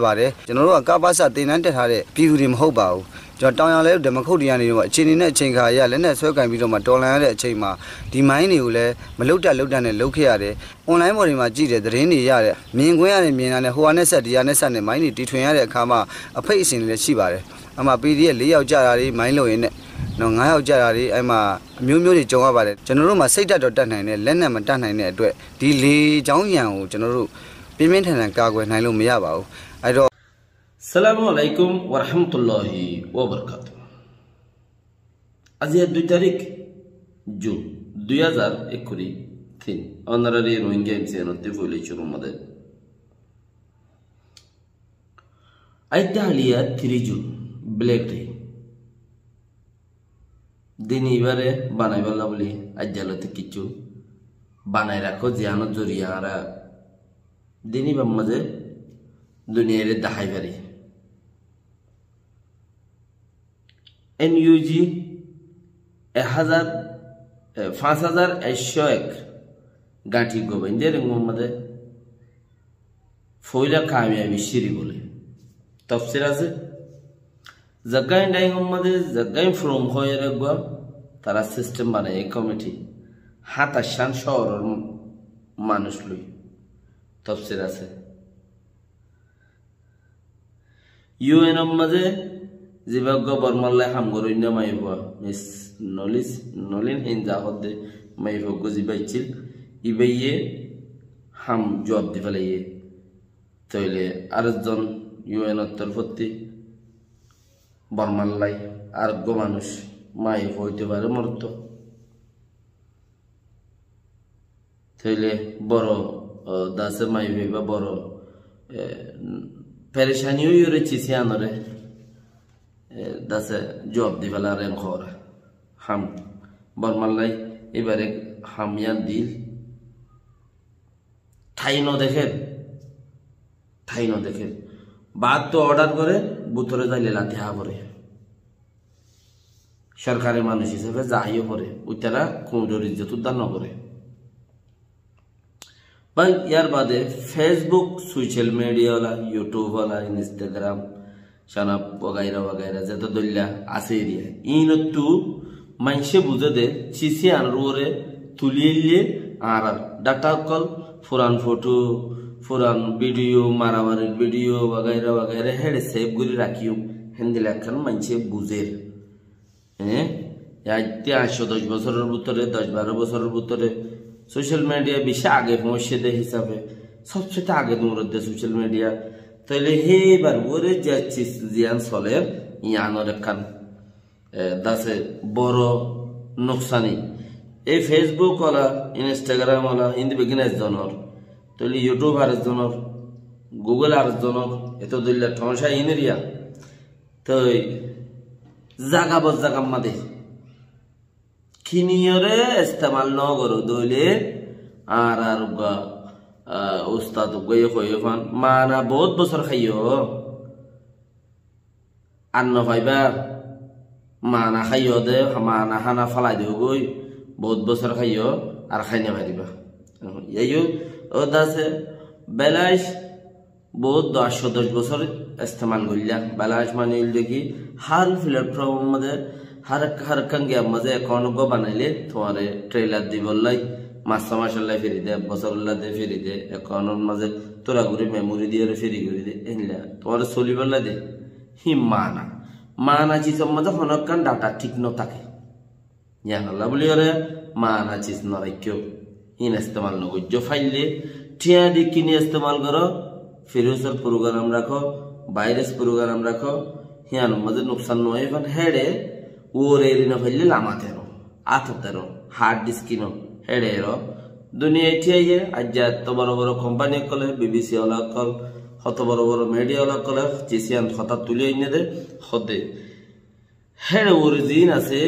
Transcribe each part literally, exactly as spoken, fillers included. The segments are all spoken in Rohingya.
ပါတယ်။ ကျွန်တော်တို့က ကပစ သင်တန်းတက်ထားတဲ့ ပြည်သူတွေ မဟုတ်ပါဘူး။ ကျွန်တော် တောင်ယာလယ်လုပ်တယ်၊ မခုတ်တရံး နေတော့ အခြေအနေနဲ့ အချိန်အခါအရ လက်နက်စွဲကိုင်ပြီးတော့မှ တော်လှန်ရတဲ့အချိန်မှာ ဒီမိုင်းတွေကိုလည်း မလုပ်တတ်လုပ်တတ်နဲ့ လုပ်ခဲ့ရတယ်။ အွန်လိုင်းပေါ်တွေမှာ ကြည့်တယ်၊ သတင်းတွေရတယ်၊ မြင်ကွင်းရတယ်၊ မြင်တာနဲ့ ဟိုဟာနဲ့ဆက် ဒီဟာနဲ့ဆက်နဲ့ မိုင်းတွေတီထွင်ရတဲ့အခါမှာ အဖိတ်အစင်တွေလည်း ရှိပါတယ်။ အဲ့မှာ ပီဒီအက်ဖ် လေးယောက်ကျတာတွေ၊ မိုင်းလုပ်ရင်းနဲ့နော်၊ ငါးယောက်ကျတာတွေ၊ အဲ့မှာ အမျိုးမျိုးတွေ ကြုံရပါတယ်။ ကျွန်တော်တို့မှာ စိတ်ဓာတ်တော့ တတ်နိုင်တယ်၊ လက်နက်မတတ်နိုင်တဲ့အတွက် ဒီလေကြောင်းရန်ကို ကျွန်တော်တို့ ပြင်းပြင်းထန်ထန် ကာကွယ်နိုင်လို့ မရပါဘူး။ အဲ့တော့ Assalamu alaikum warahmatullahi wabarakatuh. Aijja dui tarík Jun, dui házar ekkuri tin. Ónorari Rohingya M C N ottú foila cúrur mazé. Aijja háliya tiríc Jun, Black Day. Din ibáre banaibálla buli aijja lóti kissú banai rakó, ziyánor zoriya añára din ibár mazé duniyaire dahái fari. N U G ek házar, e, fañs házar ekcó ek gañthi uggúa baindé, ringor mazé foila kamiyabi siri bóle tofsir asé. Zaggain daingor mazé, zaggain from hoiyóre uggúa tará sistem banaiye komiti. Háñtaccán cóoror manúic loi tofsir asé. U N or mazé zibá uggúa Bormar lai ham goróinna maiyafua, Miss Nolis, Nolin Hinza hoódde maiyafua uggúa zibá accíl, ibáye ham juab di félaiye. Tóile ar ekzon U N or torfótti Bormar lai ar uggúa manúic maiyafua óito fare, morotto. Tóile boro, o, dase maiyafua ibá boro, e, perecani óiyore cis iyanore, e, dase juab di félar en hoóra. Ham, Bormar lai ibáre ham iyan dil. Tái no dekér, tái no dekér. Baár to order goré, bútore zaile lati há foré. Sorkari manúic hísafe zaiyo foré, uitará kuñçor izzot uddar no goré. Bái, yar bade Facebook, social media ola, YouTube ola, Instagram, Sanap wagaira wagaira zeto dóilla asé eriya. Iínottú maincé buzé de, cis iyanor uore tuli aille añárar data ókkol, furan foto, furan vidiyo, maramarir vidiyo wagaira wagaira héçe sef gorí rakíyum, héndilla ekkán maincé buzér. Eé? Aijja añctó doc bosóror bútore, doc baró bosóror bútore social media beci age foóñiccé de hísafe, sobcáite age duñroddé social media. Tóile héibar uore ze cis ziyán soler, iyanor ekkán, e, dase boro nuksani. Ei Facebook ola, Instagram ola, indi beggín ekzonor. Tóile YouTube ar ekzonor, Google ar ekzonor, eto dóilla thoóñca iín eriya. Toi zaga bor zagar mazé kiniyóre estemal no goró de óile, añárar uggúa, ah, ustad uggúaye hoiyé fán, maana bout bosór háiyo. Ar no faibá, maana háiyo de, maana hána félai diyo goi, bout bosór háiyo, ar hái no faribá. Yaiyo, ó dase, belaic, Bout doc, doc bosór estemal goillá. Belac mani óilde ki, hár platform or mazé, hár, hár ekkán game or mazé account uggúa banailé, tuáñre trailer dibolla, massá macolla firi de, ek bosórolla de firi de, account or mazé tura gorí memory diyóre firi gorí de, héndilla tuáñre solibolla de. Hí maana. Maana cisor mazé honó ekkán data thík no táke. Yíanolla buli goré maana cis no raikkó. Híin estemal no goijjó. Faillé thiañ di kini estemal goró, firusor program rakó, virus program rakó, híanor mazé nuksan no óibo. Héçe uore eri no faillé lamate ro, átote ro, hard disk kino, héçe ro. Duniyai thiaiyé, aijja etto boro boro company ókkole, B B C ola ókkol, hoto boro boro media ola ókkole cis yían hotá tuli ainné de, hoó de. Héçe uore ziín asé,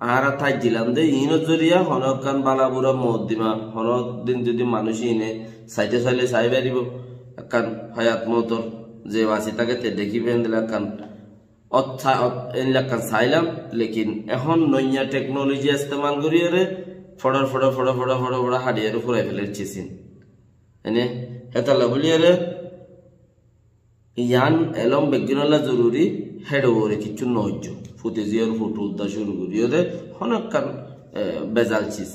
añára táijjilam de, iínor zoriya honó ekkán bála bura mokoddima, honó din zodi manúic iíne saité sailé sai faribó. Ekkán hayat moutor ze basi táke te dekíbo, héndilla ekkán ot sa-, ot-, héndilla ekkán sailam, lekin ehón noiya teknoloji estemal goríyore foçor, foçor, foçor, foçor, foçor, foçor haçiyore furai feler cisin. Ene, hétalla buliyore, yián elóm beggúnolla zoruri, héçe uore kiccú noóijjo. Fute ziyór foto udda cúru goríyore, honó ekkán, e, bezal cis.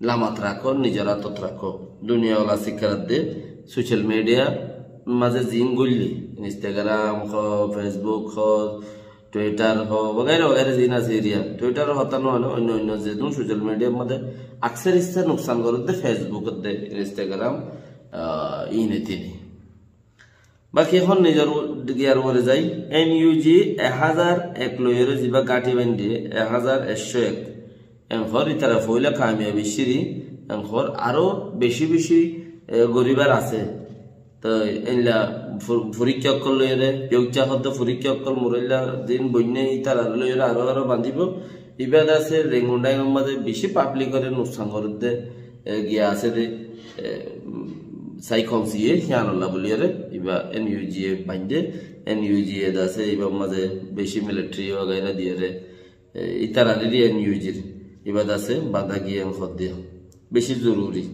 Lamat rakó, nizor átot rakó. Duniya ola sikkarat de, social media maze zin goille, Instagram ho, Facebook ho, Twitter ho, wagaira wagaira zin asé eriya. Twitter hotá no, no, oinno oinno zedún social media maze aksar issa nuksan gorer de Facebook de, Instagram, ah, ine tine. Baki ehón nizor giyar uore zai, N U G ek házar ek loiyore ziba gáñthi bainde, ek házar ekcó ek. Enkor itara foila kamiyabi círi, enkor aró beci beci, e, goribar asé. Toi éilla fu-, furikka ókkol loiyore, piyókca hodde furikka ókkol muroilla din boinne itarar loiyore aró aró bandibo. Ibá de asé Rengun Daingor maze beci public ore nuksan goredde, e, giya asé de, e, um, sai komsiye, hiyanolla buliyore, ibá N U G e bainde, N U G e de asé, ibár maze beci military wagaira diyore, e, itarare di N U G r, ibá de asé, bada giye en hodde. Beci zoruri.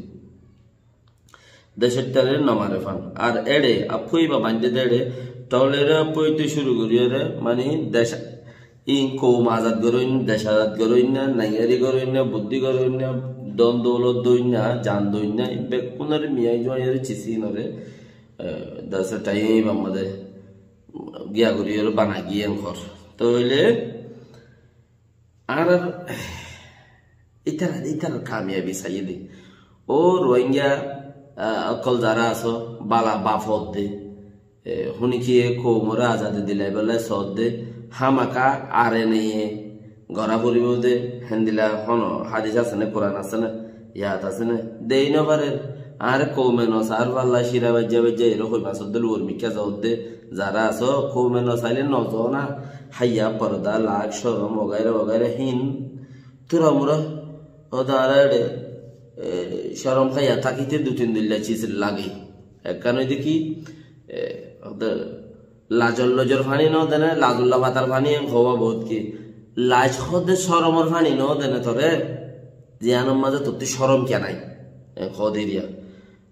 Decóttaré no mare fán. Ar éçe, affúi ba bainde de éçe, tolere affúi tui cúru goríyore, mani dec, in koum azad goróin, dec azad goróin na, naiyari goróin na, buddí goróin na, don doulot doin na, jan doin na, in bekkúnore miyai juaiyore cisinore, e, dase taiyé bamma de, giya goríyore bana giyen hor. Toile, Añárar ítara, ítarar kamiyabi saiyé de. Ó Rohingya, ah, ókkol zará asó, bála baf hoódde. E, húnikiye koumoré azadi dilaibálla soódde, hámaka R N A gorá foribóu de, héndilla hono hádis asé né, Kuran asé né? Yat asé né? Dei nofarer. Añáre koume nosaár falla círa baijja baijja eró hoi masódde luor mikká zaódde. Zará asó koume nosaáile nozoóna, háiya, porda, lak, corom, wagaira wagaira híin. Túramura, óde añára eçe, e, corom háiya tákite dui tin dilla ciz lage. Ekkán óide ki, e, óde Lajor lojor faní no dene, lajulla fatar faní en hoówa boóut ki. Laj hoóde coromor faní no dene toré, ziyánor mazé tottú corom kiyá nái? En hoóde eriya.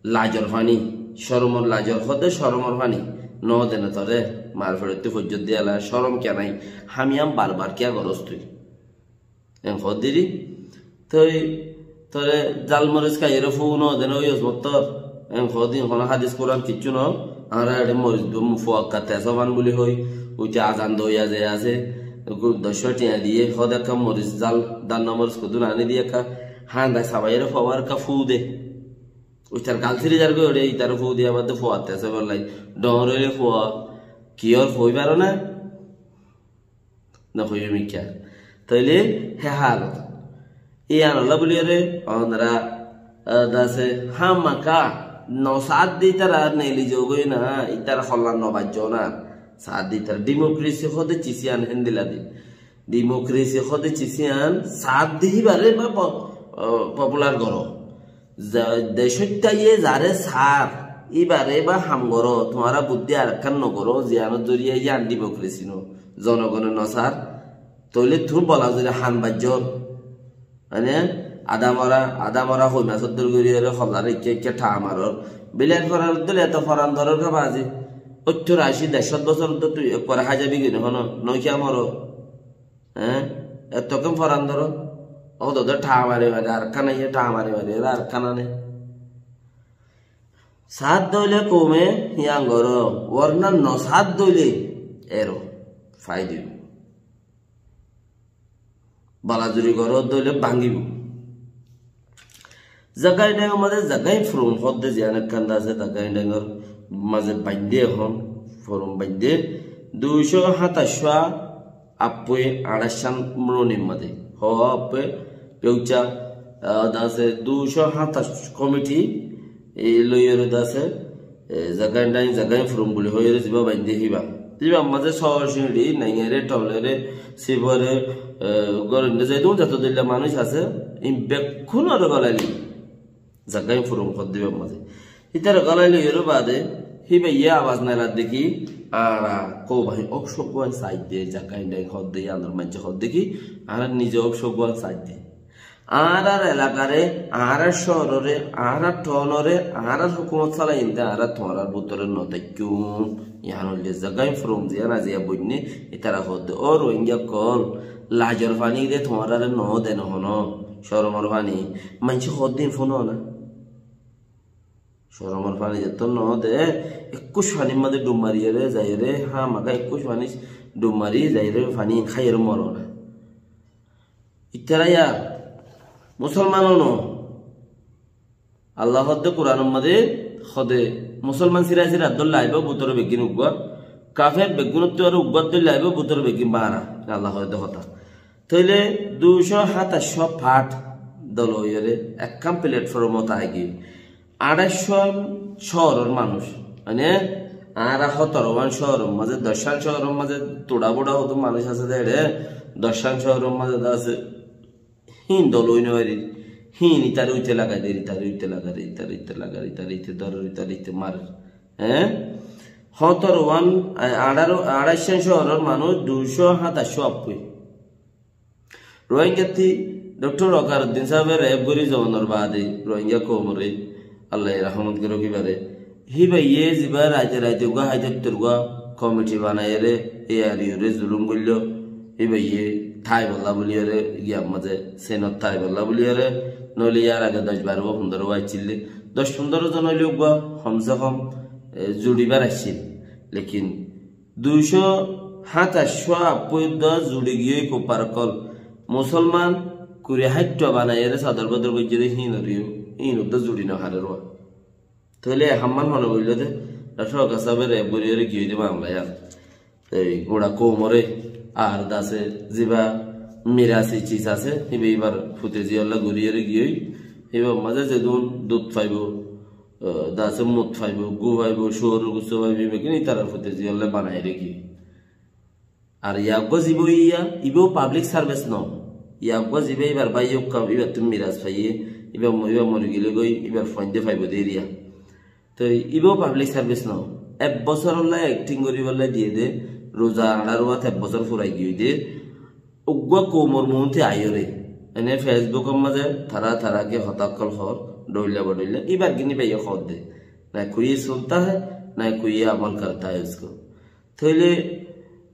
Lajor faní, coromor lajor hoóde coromor faní no dene toré, mar feçottú foijjó de ela corom kiyá nái? Ham yián bar bar kiyá gorós tui? En hoódde ri, toi, tore zal moris kaiyóre fuu no dene ói osmottor. En hoódde, hono hádis Kuran kiccú no. Añára eçe moris dum fua ekka tesóban buli hoi, uite azan doiya ze asé, doc tiañ diye, hoóde ekka moris zal, danna moris hodún aní diye ekka, handa sabaiyóre fuawar ekka fuu de. Uitar gal siri zargói, eçe itare fuu diya bade fua tesóban lai. Dhoóñr óile fua, kiyór fua ói fare na? Nohoiyum ikká. Tóile hé hálot. Iyanolla buliyóre onora, ah, dase hámaka nosaádde ítara neeli zogói na, ítara holla nobaijjó na. Saádde ítara dimokiresi hóde cis yián héndilla de. Dimokiresi hóde cis yián saádde híbare ba po-, ah, popular goró. Za-, decót táiye zaré saár, íbaré ba ham goró, tuáñra buddí arekkán nogoró, ziyánor zoriya yián dimokiresi no, zonogone nosaár, tóile tuñí bola zori han baijjór. Mane, adamora, adamora hoi masór dóri gorí ere hollar ikká ikká thaa maror. Bilat foran dóile eto foran doror ká bazi. Óttor aci decót bosór dóri tui ekkuare háizabi gini hono, nokiya moro. Eé? Ettókkon foran dóro. Ódode thaa mari mari, arekkán aiyé thaa mari mari, ere arekkán ane. Saádde óile koume yián goró, worna nosaádde óile ero, fai dibo. Balazuri goródde óile báñgibo. Zagain Daingor mazé Zagain Furum hoódde ziyán ekkán de asé, Zagain Daingor mazé bainde ehón, furum bainde, duicó háñtaiccúa, appoi añçáiccán muronir mazé. Hoó appoi, peucá, ah, de asé duicó háñtaic komiti, ei loiyóre de asé, e, Zagain Daing, Zagain Furum buli hoiyóre ziba bainde híba. Híbar mazé sóo siñçi, naingere, tolere, sibore, e, goróinde zedún zeto dilla manúic asé, in bekkúnore golai loi. Zagain Furum hoódde híbar mazé. Ítare golai loiyóre baade, Híbaye abas nelar deki, añára kóu bái ók cógguan saidde, zaga indai hoódde, yíanor maincé hoódde ki, añára nize ók cógguan saidde. Añárar elakare, añárar cóorore, añárar thoónore, añárar hókumot salaiyónde añára tuáñrar bútore no táikkun. Yían óilde zaga inform ziyán aziya boinné, ítara hoódde, ó Rohingya ókkol, lajor faní de tuáñrare no de no hono, coromor faní, maincé hoódde fúno na. Coromor faní zettót no de, ekkúc fanír mazé dhum mariyóre zaiyóre, hámaká ekkúc faní dhum mari zaiyóre faní háiyóre moro na. Ítara yá musolman no. Allah hoódde Kuranor mazé hoódde musolman sira sira dóilla aibó bútore beggín uggúa, kafer beggúnottú aró uggúa dóilla aibó bútore beggín báñra. Allah hoódde hotá. Tóile duicó hátaicó part dol óiyore ekkán platformot aigiyói. Añçáiccúan cóoror manúic, mane, añára hótoroán cóoror mazé, doccán cóoror mazé tuça-buça hoddúr manúic asé de eçé, doccán cóoror mazé de asé, híin dol ói no farir, híin ítare uite lagai der, ítare uite lagai der, ítare uite lagai der, ítare uite dórer, ítare uite marer. Eé? Hótoroán, a-, añçáro, añçáiccúan cóoror manúic duicó hátaicó appui. Rohingyattí Doktor Wakaruddin sábe rep gorí zoonor baade Rohingya koumoré Allaye rahmot goró híbare. Híbaye ziba raite raite uggúa háitattor uggúa komiti banaiyóre, e ar iu re zulum goilló. Híbaye táibolla buliyóre, giyar mazé senot táibolla buliyóre, noóile yar age doc baró ba fundoro ba aiccíl de. Doc fundoro zon óile uggúa homse hom, e, zuçibar aiccíl. Lekin duicó hátaicó appui uddúa zuçi giyói kuffar ókkol. Musolman kuri háittua banaiyóre sador bodor goijjé de híinor yó, híin uddúa zuçi no farer uá. Tóile e hammán hone boilló de, Doktor Wakaruddin sábe rep goríyóre giyói de mamela yían. Ei gura koumoré ar de asé ziba mirasi ciz asé, híba íbar fute ziyólla goríyóre giyói, híbar mazé zedún dud faibo, e, de asé mut faibo, gú faibo, cúoror gussó faibo, íba kini ítarar fute ziyólla banaiyóre giyói. Ar yaggúa ziba óiya, íbao public service no. Yaggúa ziba íbar báiye uggúa, íbattú miras faiyé, íba mo-, íba mori gilé goi, íbar fuainde faibo de eriya. Toi íbao public service no. Ek bosórolla acting goríbolla diyé de, ruza añçáro wát ek bosór furai giyói de, uggúa koumor muúntu aiyóre. Ene Facebook or mazé tará tará ke hotá ókkol hoór, dhoilla ba dhoilla, íbar gini báiye hoódde. Na koi ye sunta hai, na koi ye amal karta hai usko. Tóile,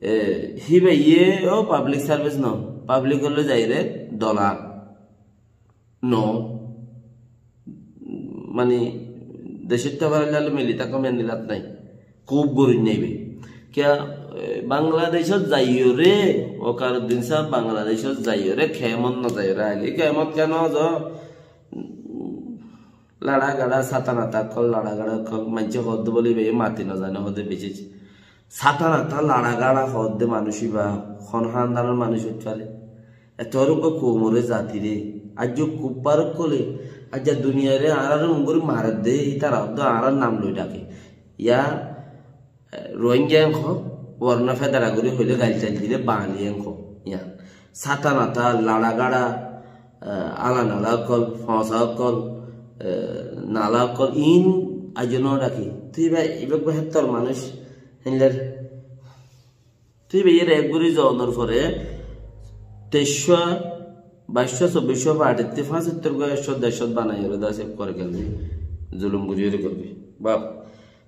e, híbaye ó public service no, public ólle zaire dola no. Mani, decót táibar óile mili táko mendilát nai. Kub gorin naibe. Kiya, e, Bangladecót zaiyóre, Wakaruddin sáb Bangladecót zaiyóre, kemot no zaiyóre aile, kemot keno zo, Laça gaça, sata nata ókkol, laça gaça ókkol, maincé hoódde bóli íbaye mati no zane hoódde beci. Sata nata, laça gaça hoódde manúic íba, hon hándanor manúic óit fare. Eto boro uggúa koumoré, zatire, aijjó kuffar ókkole, aijja duniyare añáráre ungori maredde, ítara hoódde añárár nam loi dhake. Yá, Rohingya en hoó, Borno federa gorí hoilé gail tail dile Bangali en hoó, yián. Sata nata, laça gaça, e, ala nala ókkol, fosa ókkol, e, nala ókkol, iín aijjó no dhaki. Tui íba, íba uggúa hettor manúic, héinler. Tui íba iyóre ek gorí zonor fore, teicó, baicó, sobbiccó, baçittí fañsottor goi, ekcó, dercó banai ore dase kore gel. Zulum gorí ore gel. Baf.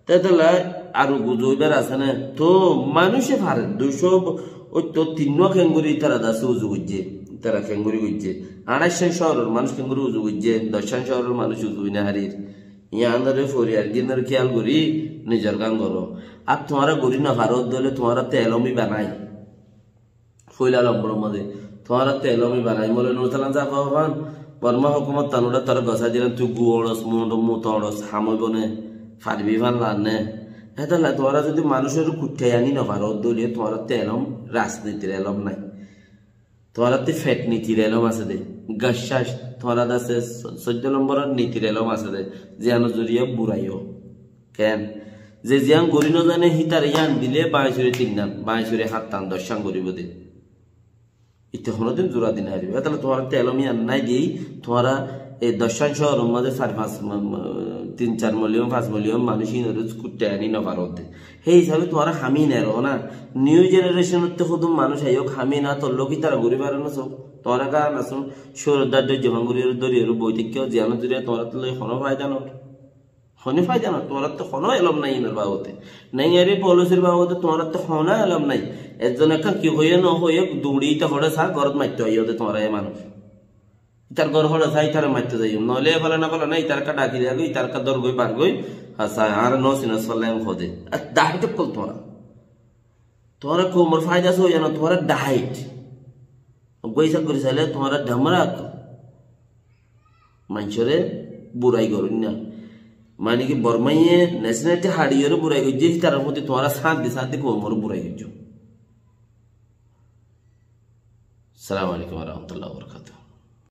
Tetella aru guzu óibar asé né? Toó manúice fare, duicó, óitto tinnúa kengori ítara dase uzu goijjé, ítara kengori goijjé. Añçáiccán cóoror manúic kengori uzu goijjé, doccán cóoror manúic uzu ói no farir. Yiánoré foriyar gínor kéyal gorí nizor gán goró. Ar tuáñra gorí no faró dóile tuáñrattú elóm íba nái. Foila lombor mazé tuáñrattú elóm íba nái. Moulovi Nur Salam sáb hoó fán, Borma hókumot tanottú tará gosái dilé tui gú oñços, mut, mut oñços, ham óibo né, faribi fán lar né. Hétolla tuáñra zodi manúicoré kuiththai aní no faró dóile tuáñrattú elóm, rajnitir elóm nái. Tuáñrattú fetnitir elóm asé dé. Gaccác, tuáñra dase so-, soiddó lomboror nitir elóm asé dé. Ziyánor zoriya buraiyó. Ken? Ze ziyán gorí no zane, hítare yían dile bañi suri tinnán, bañi suri háñttan, doccán goríbo de. Íte honódin zura di no faribo. Hétolla tuáñrattú elóm yían nái dé, tuáñra E doccán cóoror mazé sair fañs ma-, ma-, tin sair miliyon, fañs miliyon manúic ínoré kutte aní nofaródde. Hé hísabe tuáñra ham ín eró na. New generation ottú hodún manúic aiyók ham ín, tollóu ki tará gorí faré no só. Tuáñra gán asó, cóoror dháiddo zobán gorí dóri eró boi táikko, ziyánor zoriya tuáñrattú loi honó faida no. Honó faida no, tuáñrattú honó elóm nái ínor babote. Nengari polisir babote tuáñrattú honó elóm nái. Ezzon ekkán ki hoiyé no hoiyé, duñri íta hoçé sá, górot maitto aiyó de tuáñra e manúic. Ítar gór hoçé sá, ítare maitto zaiyum. Noóile e falana falana, ítar ekká dhaki diyagói, ítar ekká dórgói, bargói. Asá, añáre no sinos fálla en hoó de. Ar dahait ókkol tuáñra. Tuáñra koumor faida só yano, tuáñra dahait. Uggwá hísab gorí sailé tuáñra dhamrak. Maincóre burai goróinna. Mani ki Bormaiye nationality haçiyóre burai goijjé, ítarar foti tuáñra sáñt di sáñt di koumoré burai goijjó. Assalamu alaikum warahmatullahi wabarakatuh.